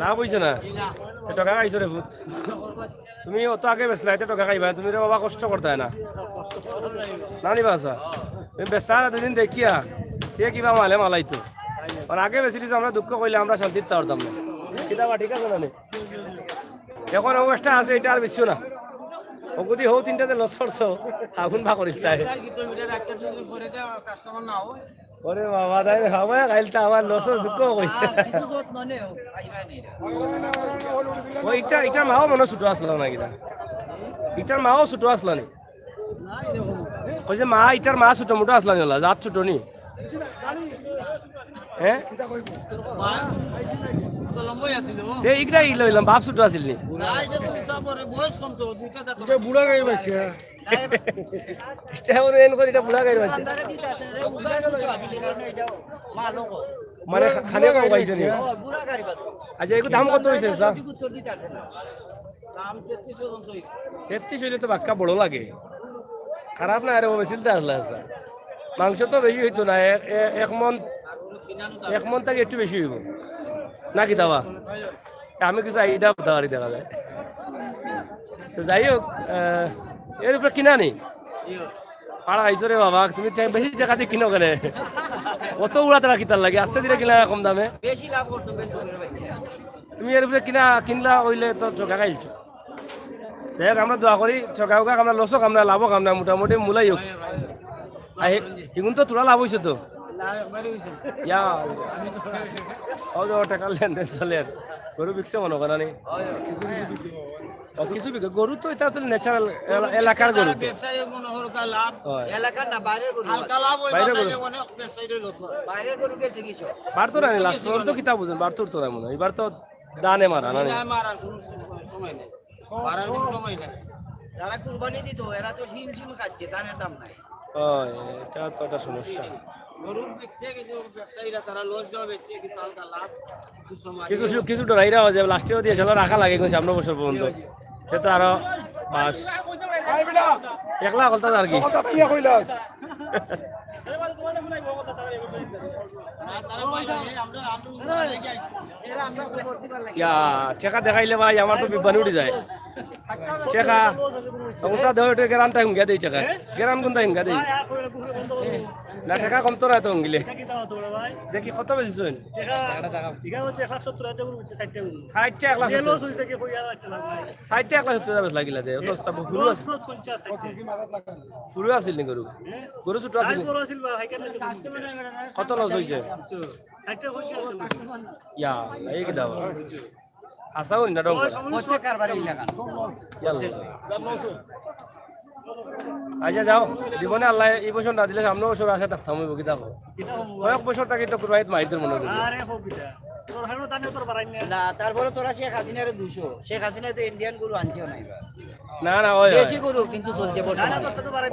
লাভ হয়েছে না? এ টাকা খাইছো রে ভূত। তুমি অত আগে বেচলা, এতে টাকা খাইবা না। তুমি রে বাবা কষ্ট করতে হয় না। না নি বাসা? তুমি বেচতা না দুদিন দেখিয়া, কে কিবা মালে মালাইতো। আর আগে বেশি দিছে, আমরা দুঃখ কইলে আমরা শান্তিত থাকতাম না। কিতা বা ঠিক আছে না নি? এখন অবস্থা আছে, ইটা আর বেশিও না। অগুদি হউ তিনটাতে লস করছো, আগুন বা করিস তাই। ওরে বাবা, তাই রে, খাওয়া খাইলতা আমার লস দুঃখ কই। ও ইটা, ইটার মাও মনে ছোট আসলো না কিনা? ইটার মাও ছোট আসলো নি? কইছে মা, ইটার মা ছোট মোটো আসলো নি, ওলা জাত ছোট নি? হ্যাঁ? তে ইগরা ইলো ইলাম, বাপ ছোট আছিল নি? এটা বুড়া গাইর বাচ্চা। ইটা ওর এন করে, ইটা বুড়া গাইর বাচ্চা। মানে খা-, খালি কম পাইছে নি? আচ্ছা, এগুর দাম কত হইছে, স্যার? তেত্রিশ হইলে তো বাক্কা বড় লাগে। খারাপ না, আরে ও বেশি আসলে আছে। মাংস তো বেশি হইতো না, এক, এক, এক মন, এক মন থাকি একটু বেশি হইব। না কিতা বা? তা আমি কিছু আইডিয়া করতে পারি দেখা যায়। তো যাই হোক, আহ, এর উপরে কিনা নি? পাড়া আইছো রে বাবা, তুমি টে-, বেশি টাকা দিয়ে কিনো কেনে? অত উড়া তারা কিতার লাগে, আস্তে ধীরে কিনা কম দামে। বেশি লাভ করতো, বেশি করে বাচ্চা। তুমি এর উপরে কিনা, কিনলা হইলে তো ঠকা খাইছো। যাই হোক, আমরা দোয়া করি, ঠকা হোক, আমরা লস হোক, আমরা লাভ হোক, আমরা মোটামুটি মূলাই হোক। আর হে-, হিগুন তো তোরা লাভ হইছে তো। ইয়া, ও তো টাকা লেনদেন চলে আর। গরু বিকছে মনে করে নি? ও, কিছু বিকে। গরু তো ইটা তো ন্যাচারাল এলা-, এলাকার গরু তো। ব্যবসায়ী মনে করো কা লাভ। হয়। এলাকার না, বাইরের গরু। হালকা লাভ হয়, বাইরের গরু। অনেক ব্যবসায়ী লস হয়। বাইরের গরু গেছে কিছু। বাড়তো না নি, লাস্ট তো কিতা বুঝেন, বাড়তো তো না মনে হয়। এবার তো দানে মারা, না নি? দানে মারার কোনো সময় নেই। মারার কোনো সময় নেই। যারা কুরবানি দিত, এরা তো হিমশিম খাচ্ছে, ধানের দাম নাই। ও, এটা তো একটা সমস্যা। গরু বেচছে কিছু ব্যবসায়ীরা, তারা লস দেওয়া বেচছে, কিছু হালকা লাভ, কিছু সময় কিছু, কিছু, কিছু ডরাইরা যে লাস্টেও দিয়ে চলো রাখা লাগে, কিন্তু সামনে বছর পর্যন্ত। সে তো আরো বাস। একলা কলতা আর কি। ইয়া, ঠেকা দেখাইলে ভাই, আমার তো বিবানি উঠি যায়। ঠেকা, ওটা দেওয়া, ওটা গ্যারানটা হুঙ্গা দেই ঠেকা। গ্যারান কোনটা হুঙ্গা দেই? না, ঠেকা কম তো রায় তো হুঙ্গিলে। দেখি কত বেশি শুন। ষাটটা এক লাখ সত্তর। ষাটটা এক লাখ সত্তর হাজার লাগিলা দে। অত অবস্থা ফুরু আছে। ফুরু আছিল নি গরু? গরু ছোট আছিল নি? কত লস হইছে? ইয়া, এই কি দাও? আশা করি না ডঙ্গর। প্রত্যেক কারবারে ইলাকান। ইয়াল্লা। আচ্ছা যাও, জীবনে আল্লাহ এই বছর না দিলে সামনে বছর আশা থাকতাম হইব কি দেখো। কয়েক বছর থাকি তো কুরবানিত মাইর তোর মনে হইল। আরে হোক কিতা। তোর হানো দানে তোর বাড়াই না। না, তারপরে তোরা শেখ হাসিনারে দুশো। শেখ হাসিনা তো ইন্ডিয়ান গরু আনছেও না এবার। না, না, ওই, ওই। দেশি গরু কিন্তু চলছে বর্তমানে।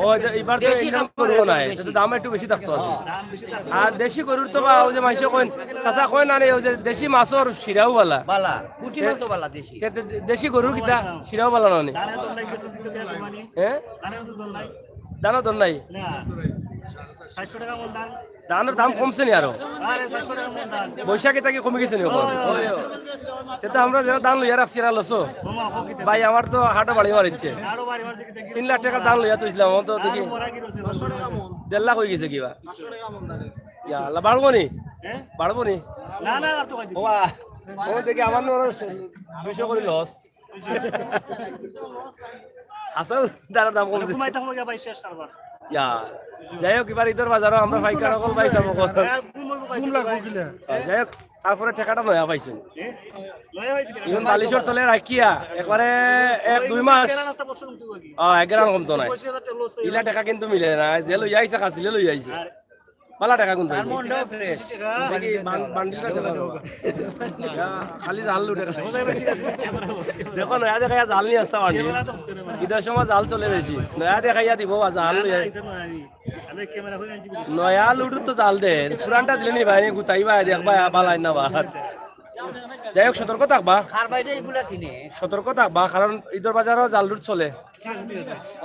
ওই যে এবার তো দেশি ইন্ডিয়ান কাপড় গরু নাই, বেশি। এটা তো দাম একটু বেশি থাকতো আছে। আর দেশি গরুর তো বা ওই যে মাংস কইন, চাচা কইন না রে, ওই যে দেশি মাছর শিরাও বালা। বালা, পুঁটি মাছও বালা দেশি। তে দে-, দেশি গরুর কিতা শিরাও বালা না নি? হ্যাঁ? ধানও দর নাই? ধানর দাম কমছে নি আরো? বৈশাখে থাকি কমে গেছে নি এখন? তে তো আমরা যারা ধান লইয়া রাখছি, এরা লসো। ভাই, আমার তো হাটও বাড়ি মারিচ্ছে। তিন লাখ টাকার ধান লইয়া তুলছিলাম, আমার তো দেখি দেড় লাখ হয়ে গেছে কিবা। ইয়া আল্লাহ, বাড়বো নি? বাড়বো নি? না, না, আর তো কয়দিন। ওবা, ও দেখি আমার না দুইশো করে লস। আসল ধানর দাম কমছে। ইয়া, যাই হোক, এবার ইদর বাজারো আমরা পাইকার অকল পাইছাম অকল। যাই হোক, তারপরে ঠেকাটা নয়া পাইছইন। এখন বালিশর তলে রাখিয়া একবারে এক দুই মাস। ও, এক গ্রাম কমতো নাই। ইলা টেকা কিন্তু মিলে না, যে লইয়া আইছে, কাজ দিলে লইয়া আইছে। বালা টেকা কিন্তু তার আইছে। মনটাও ফ্রেশ। দেখি বান-, বান্ডিলটা দেখো। ইয়া, খালি জাল লুটে খালি। দেখো, নয়া দেখা জাল নিয়ে আসতে পারলি। ঈদের সময় জাল চলে বেশি। নয়া দেখাইয়া দিব, বা জাল লইয়া। নয়া লুটুর তো জাল দে, পুরানটা দিলে নি ভাই, গুতাই ভাই, দেখ ভাই, বালাই না ভাই। যাই হোক, সতর্ক থাকবা। কার বাইরে এগুলা চিনে? সতর্ক থাকবা, কারণ ইদর বাজারও জাল লুট চলে।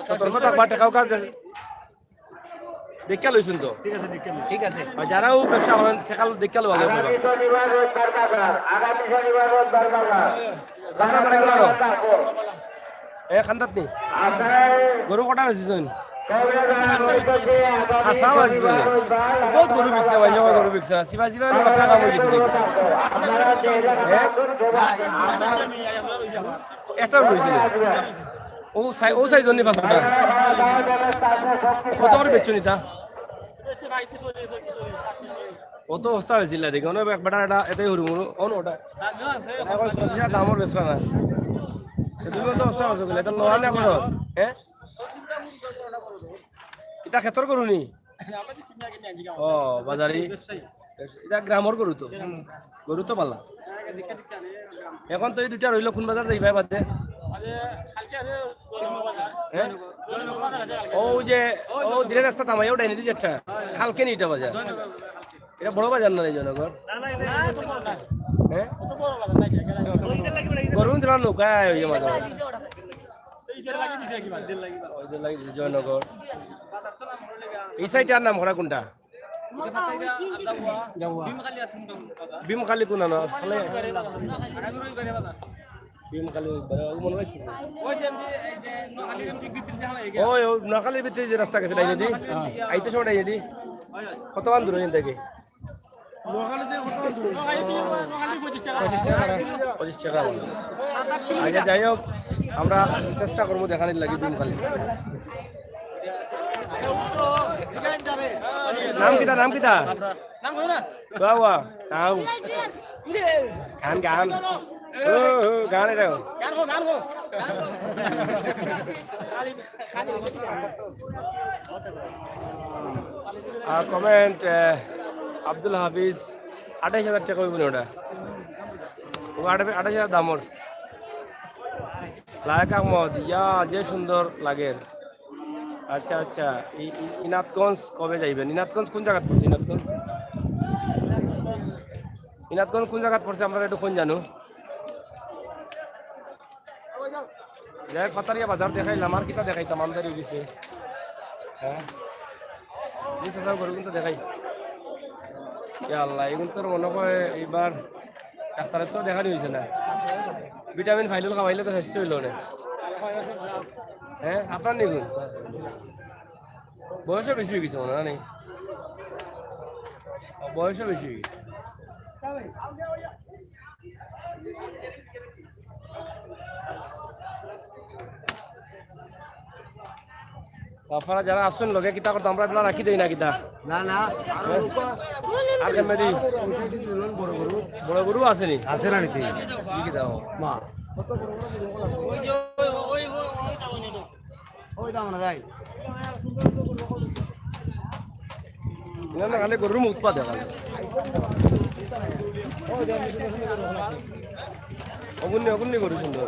সতর্ক থাকবা, টেকাও কাজ দেখিয়া লইছইন তো। ঠিক আছে। আর যারাও ব্যবসা করেন, টেকা দেখিয়া লওয়া লাগবে। আগামী শনিবার রোববার বাজার, আগামী শনিবার রোববার বাজার। চাচা, মানে এগুলো আরো? এ, খান্দাত নি? গরু কটা বেচছইন? হাছা মাতছে। বহুত গরু বিকছে ভাই, জমা গরু বিকছে। সিবা সিবা নি বাক্কা কাম অই গেছে দেখি। হ্যাঁ? একটা রইছে না। ও সাই-, ও সাইজ অন্য পাঁচটা। কত করি বেচছো নি তা? অত অবস্থা অইছিল না দেখি। অনেক এক বেটা এটা এটাই হুরু মুরু। অন ওটা। এখন সবজি দামর বেচরা না। তো তুমি অত অবস্থা আছো বলে, এটা লড়া না করো। হ্যাঁ? এটা খেতর গরু নি? ও, বাজারি। এটা গ্রামর গরু তো। গরু তো ভালা। এখন তো এই দুইটা রইল, কোন বাজার যাইবা বাদে? হ্যাঁ? ও যে, ও দিনের রাস্তা থামাই, ও ডাইনে দিছে একটা। কালকে নি এটা বাজার। এটা বড় বাজার না রে জয়নগর? হ্যাঁ? গরু দিলাম নৌকায় ওই যে মাঝে মাঝে। ওই যে লাগি দিছে জয়নগর। এই সাইডে আর নাম করা কোনটা? ভীমখালি কোন আনো? তাহলে ভীমখালি, মানে, ওই মনে হয় কি? ওই, ওই নোয়াখালীর ভিতরে যে রাস্তা গেছে, ডাইনে দি? আইতে সময় ডাইনে দি? কতক্ষণ দূর অইন থাকি? নোয়াখালী যে কত দূর? পঁচিশ টাকা। আচ্ছা, যাই হোক, আমরা চেষ্টা করবো দেখানির লাগি ভীমখালি। নাম কিতা, নাম কিতা? বাবা, নাম। গান, গান। ও, ও, গান এটা। আর কমেন্ট, আহ, আব্দুল হাফিজ, আঠাইশ হাজার টাকা অইবো নি ওটা? ও আঠাইশ, আঠাইশ হাজার দাম ওর। লায়েক আহমদ, ইয়া, যে সুন্দর লাগের। আচ্ছা, আচ্ছা, ই-, ই-, ইনাথগঞ্জ কবে যাইবেন? ইনাথগঞ্জ কোন জাগাত পড়ছে? ইনাথগঞ্জ, ইনাথগঞ্জ কোন জাগাত পড়ছে? আমরা একটু কোন জানো? যাই হোক, পাতারিয়া বাজার দেখাইলাম, আর কিতা দেখাইতাম, আমদানি অই গেছে। হ্যাঁ, এই চাচার গরু কিন্তু দেখাই। ইয়া আল্লাহ, এগুন তো মনে হয় এইবার ডাক্তারের তো দেখানি অইছে না। ভিটামিন ফাইলুল খাওয়াইলে তো সুস্থ অইল না। হ্যাঁ, আপনার নিগুন বয়সও বেশি অই গেছে মনে হয়, না নি? বয়সও বেশি অই গেছে। তো আপনারা যারা আছেন লগে কিতা করতাম, আমরা এগুলা রাখি দেই না কিতা? না, না, আরো লোক। আর কেমনে দি? বড় গরু। বড় গরু আছে নি? আছে না নিতে? কি কি দাও? মা, কত বড় বড় গরু আছে? ওই দাম না যাই। না, না, খালি গরুর মুখ পা দেখা যায়। অগুন্নি, অগুন্নি গরু সুন্দর।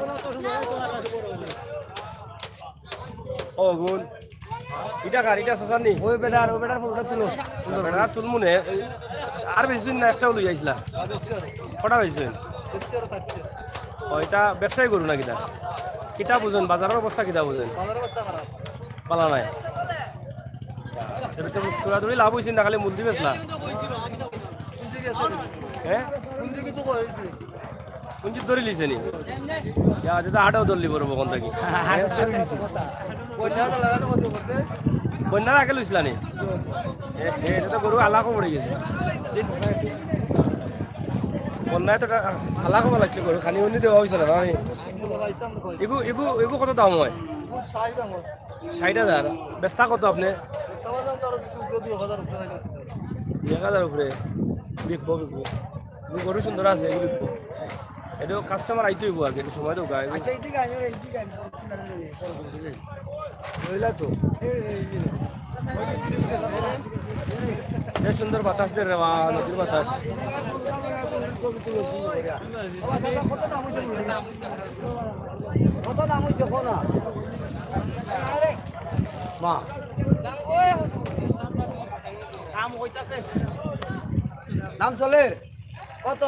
অগুন। ইটা কার? ইটা চাচার নি? ওই বেটার, ওই বেটার ফটোটা ছিল। বেটার চুল মুনে। আর বেশি দিন না, একটাও লই আইছলা। কটা পাইছইন? ও, ইটা ব্যবসায়ী গরু না কিতা? কিতা বুঝইন? বাজারর অবস্থা কিতা বুঝইন? বাজারর অবস্থা খারাপ। পালা নাই। এবার তো তোরা তোরই লাভ অইছে না, খালি মুলদি বেচলা। পুঞ্জি গেছে। হ্যাঁ? পুঞ্জি কিছু কইছে। পুঞ্জি ধরি লিছে নি? ইয়া, যেটা হাটেও ধরলি বড় বকন থাকি। হাটেও ধরি লিছে। বন্যা তো লাগানো হতে করছে। বন্যার আগে লইছলা নি? এ, এ, এটা তো গরু আলাকো পড়ে গেছে। বন্যায় তো এটা আলাকো লাগছে গরু, খানি উনি দেওয়া অইছে না, না নি? এগু, এগু, এগু কত দাম হয়? ষাট হাজার। বেচতা কত আপনে? দুই হাজার উপরে। বিকবো, বিকবো। তুমি গরু সুন্দর আছে, এগু বিকবো। এটা কাস্টমার আইতে অইবো আর কি, একটু সময় দেও গায়ে। আচ্ছা, এইদিকে আইও, এইদিকে আইও। রইলা তো। যে সুন্দর বাতাস দের রে বা, নদীর বাতাস। কত দাম অইছে, কো না? মা। দাম চলে? কত?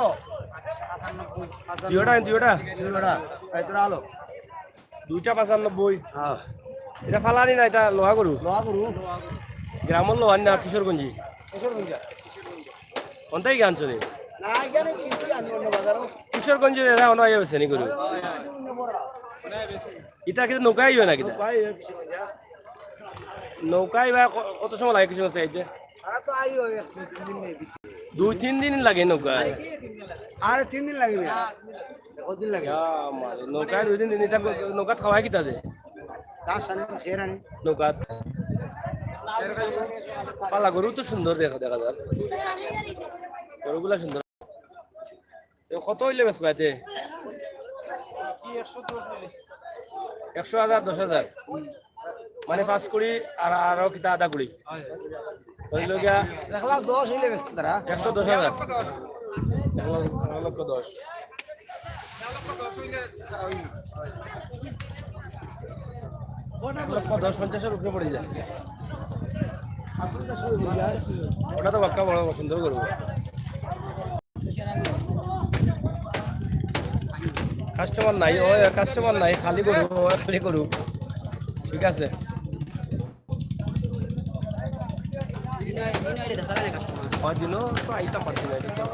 দুইটা, দুইটা। দুইটা। এই তোরা আলো। দুইটা পঁচানব্বই। হ্যাঁ। এটা ফালানি না, এটা লোহা গরু? লোহা গরু। গ্রামর লোহার না কিশোরগঞ্জি? কিশোরগঞ্জ। কোনটাই গান চলে? না, এখানে কিনছি আমি অন্য বাজারও। কিশোরগঞ্জে এরা অন্য আইয়া বেছে নি গরু? ইটা কিন্তু নৌকায় আইও না কিতা? নৌকায় আইও কিশোরগঞ্জ। নৌকায় বা ক-, কত সময় লাগে কিছু আইতে? তারা তো আই ওই এক দুই তিন দিন নিয়ে দিচ্ছে। দুই তিন দিন লাগে নৌকায়? আরে তিন দিন লাগে না, কত দিন লাগে? ইয়া মারে, নৌকায় দুই তিন দিন, ইটা নৌকাত খাওয়ায় কিতা দে? ঘাস আনে, খের আনে। নৌকাত। পালা গরু তো সুন্দর দেখা, দেখা যায়। গরুগুলা সুন্দর। এ কত অইলে বেচবা এতে? একশো, হাজার, দশ হাজার। মানে পাঁচ কুড়ি আর আরো কিতা আধা কুড়ি। অইল গিয়া এক লাখ দশ অইলে বেচতো তারা। একশো দশ হাজার। এক লক্ষ, এক লক্ষ দশ। এক লক্ষ দশ, পঞ্চাশের উপরে পড়ি যায়। ওটা তো বাক্কা বড় সুন্দর গরু। কাস্টমার নাই, ও কাস্টমার নাই, খালি গরু, ও খালি গরু। ঠিক আছে। দিন অয়-, দিন অইলে দেখা যায় না কাস্টমার। ওই দিনও তো আইতাম পারছি না, এটা তো।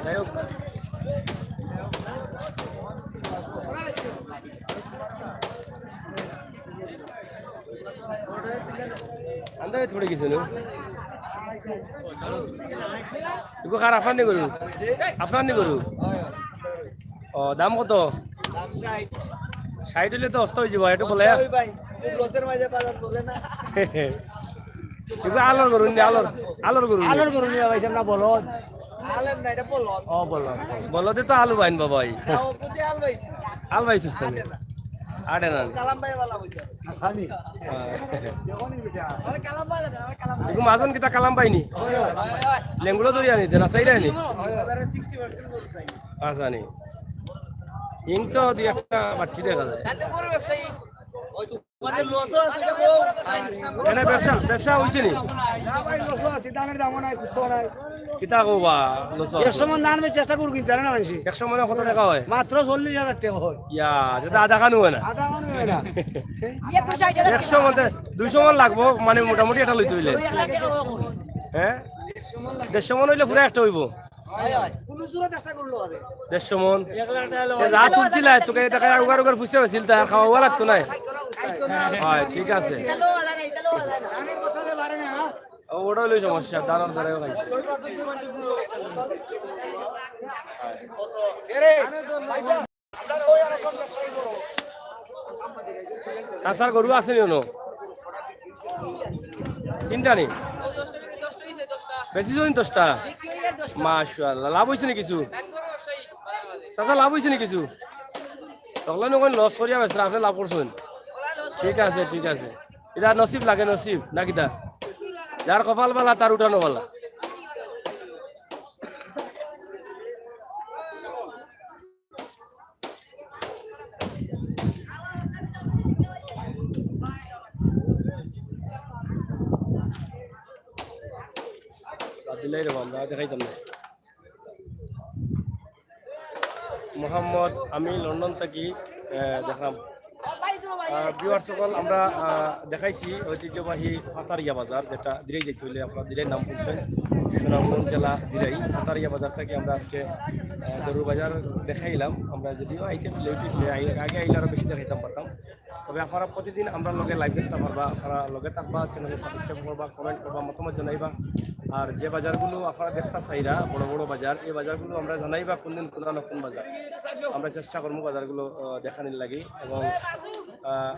যাই হোক। আন্দাজে পড়ে গেছে না? এগু কার, আপনার নি গরু? আপনার নি গরু? ও, দাম কত? ষাইট অইলে তো অস্তা অই যাইবো, একটু বলে। ওই ভাই, খুব লসের মাঝে বাজার চলে না। এগু আলর গরু নি, আলর, আলর গরু নি। আলর গরু নি ভাই, সামনে বলদ। আলর না, এটা বলদ। ও, বলদ। বলদে তো আলু বাইন বাবাই। না, ও কোথায় আল পাইছে? আল পাইছিস তো? আটে না। আটে না। কালাম ভাই বালা বুঝে। আসানি। হ্যাঁ। যখনই বুঝে। ওই কালাম ভাই না, ওই কালাম ভাই। এগু মাজন কিতা কালাম পাইনি? ওই, ওই। লেঙ্গুড়া দরিয়া নিতে না, সেইটা নি? ওই, ওই। আসানি। হিং তো দুই একটা বাচ্চি দেখা যায়। তাহলে বড় ব্যবসায়ী। ওই তো মানে লসও আছে, দেখো। এনে ব্যবসা, ব্যবসা অইছে নি? না ভাই, লসও আছে, ধানের দামও নাই, কুস্তাও নাই। কিতা কও বা, লস আছে? একশো মন ধান বেচে একটা গরু কিনতে পারে না মানুষে। একশো মনে কত টাকা হয়? মাত্র চল্লিশ হাজার টাকা হয়। ইয়া, যেটা আধা খান হয় না। আধা খান হয় না। একশো মনে দুইশো মন লাগবো, মানে মোটামুটি এটা লইতে অইলে। হ্যাঁ? দেড়শো মন অইলে পুরা একটা অইবো। হয়, হয়। কোনো সুরত একটা করলো আরে। দেড়শো মন। এক লাখ টাকা হলো। এ, যা তুলছিল, তোকে এটা খাই উগার উগার ফুসে হয়েছিল, তার খাওয়া লাগতো না। খাইতো না, খাইতো না। হয়, ঠিক আছে। এটা লো বাজার না, এটা লো বাজার না। ও, ওটা হলো সমস্যা, দাঁড়ার দাঁড়ায় খাইছে। চাচার গরু আছে নি অনো? তিনটা নি? বেশি জন দশটা? মাশাআল্লাহ, লাভ অইছে নি কিছু? চাচা, লাভ অইছে নি কিছু? তখন ওখানে লস করিয়া বেচরা, আপনি লাভ করছেন? ঠিক আছে, ঠিক আছে। এটা নসিব লাগে, নসিব, না কিতা? যার কপাল বালা, তার উঠানো বালা। বাদ দিলাই রে বাবা, আমরা দেখাইতাম না। মোহাম্মদ, আমি লন্ডন থাকি, আহ, দেখলাম। আহ, viewers সকল, আমরা, আহ, দেখাইছি ঐতিহ্যবাহী পাথারিয়া বাজার, যেটা দিরাই যাইতে হইলে আপনারা দিরাই নাম শুনছেন, সুনামগঞ্জ জেলা দিরাই। পাথারিয়া বাজার থেকে আমরা আজকে, আহ, গরুর বাজার দেখাইলাম। আমরা যদিও আইতে late হইছে, আই-, আগে আইলে আরো বেশি দেখাইতাম পারতাম। তবে আপনারা প্রতিদিন আমরা লগে live দেখতে পারবা, আপনারা লগে থাকবা, channel subscribe করবা, comment করবা, মতামত জানাইবা। আর যে বাজারগুলো আপনারা দেখতে চাইরা, বড় বড় বাজার, এই বাজারগুলো আমরা জানাইবা কোন দিন কোন না কোন বাজার। আমরা চেষ্টা করবো বাজারগুলো, আহ, দেখানির লাগি। এবং, আহ,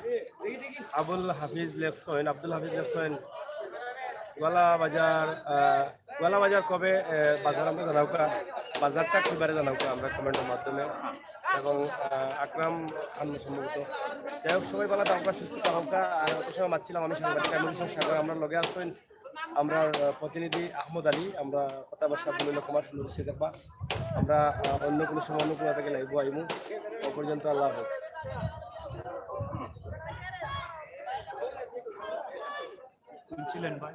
আবুল হাফিজ লেখছেন, আব্দুল হাফিজ লেখছেন, গোয়ালা বাজার, আহ, গোয়ালা বাজার কবে, আহ, বাজার আমরা জানাউকা, বাজারটা কিবারে জানাউকা আমরা comment-র মাধ্যমে। এবং, আহ, আকরাম খান সম্ভবত। যাই হোক, সবাই ভালো থাকুকা, সুস্থ থাকুকা। আর অত সময় মাতছিলাম আমি সাংবাদিক কামরুল হোসেন সাগর, আমরা লগে আছেন আমরা, আহ, প্রতিনিধি আহমদ আলী, আমরা কথাবার্তা বলে ক্ষমা সুন্দর দৃষ্টি দেখবা। আমরা, আহ, অন্য কোনো সময় অন্য কোনো জায়গায় live আইমু। ও পর্যন্ত আল্লাহ হাফেজ। ছিলেন ভাই।